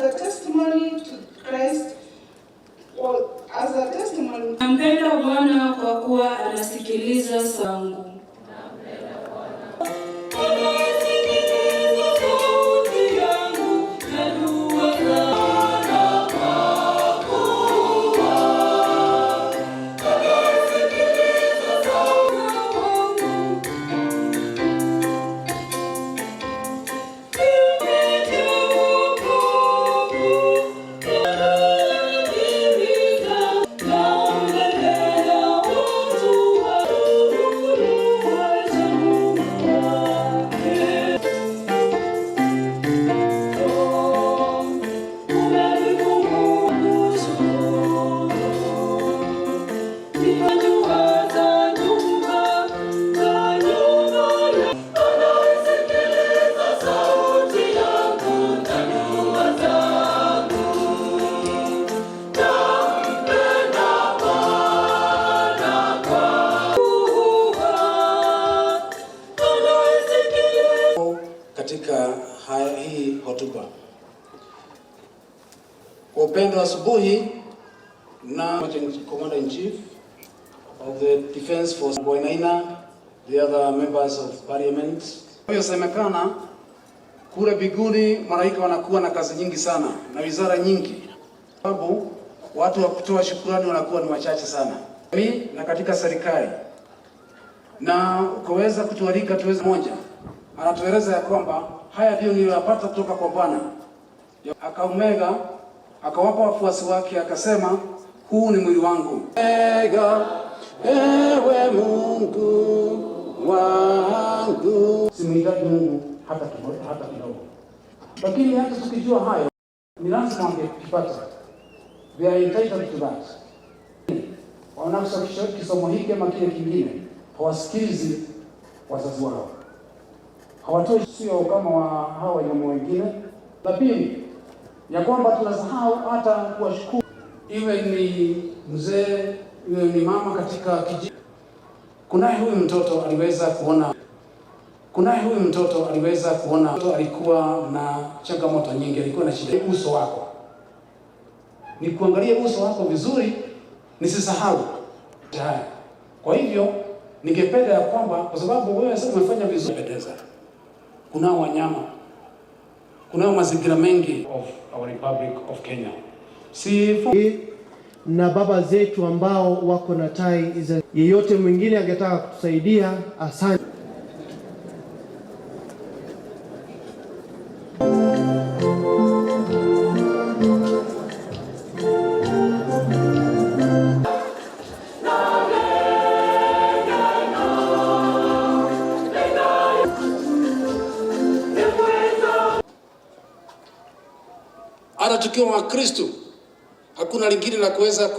a testimony to Christ, or as a testimony. Nampenda Bwana kwa kuwa anasikiliza zangu. Anasikiliza sauti yangu na dua zangu kwa kuwa anasikiliza sauti yangu. Nimetia wokovu, anasikiliza nampenda watu wa wacha Mungu wake. Umefungua kushukuru. Ninajua za nyumba anasikiliza sauti yangu na dua zangu. Nampenda Bwana kwa kuwa anasikiliza. Katika hii hotuba kwa upendo asubuhi na Commander in Chief of the Defense Force Wainaina, the other members of parliament. Semekana kule mbinguni malaika wanakuwa na kazi nyingi sana na wizara nyingi, sababu watu wa kutoa shukurani wanakuwa ni wachache sana. Mi na katika serikali na ukaweza kutualika tuweze moja, anatueleza ya kwamba haya ndiyo niliyoyapata kutoka kwa Bwana. Akaumega, akawapa wafuasi wake, akasema huu ni mwili wangu. Mega, ewe Mungu wangu. Simhitaji Mungu hata kidogo, hata kidogo. Lakini hata tukijua hayo ni lazima wangekipata. They are entitled to that. Wanaosoma kisomo hiki ama kile kingine hawasikilizi wazazi wao, hawatoi, sio kama wa hawa wanyama wengine. La pili ya kwamba tunasahau hata kuwashukuru, iwe ni mzee iwe ni mama katika kijiji. Kunaye huyu mtoto aliweza kuona, kunaye huyu mtoto aliweza kuona, alikuwa na changamoto nyingi, alikuwa na shida. Uso wako ni kuangalia uso wako vizuri, nisisahau haya. Kwa hivyo ningependa ya kwamba kwa sababu wewe sasa umefanya vizuri, pendeza. Kunao wanyama, kunao mazingira mengi of our Republic of Kenya. Si na baba zetu ambao wako na tai za yeyote mwingine angetaka kutusaidia, asante. Hata tukiwa Wakristo hakuna lingine la kuweza.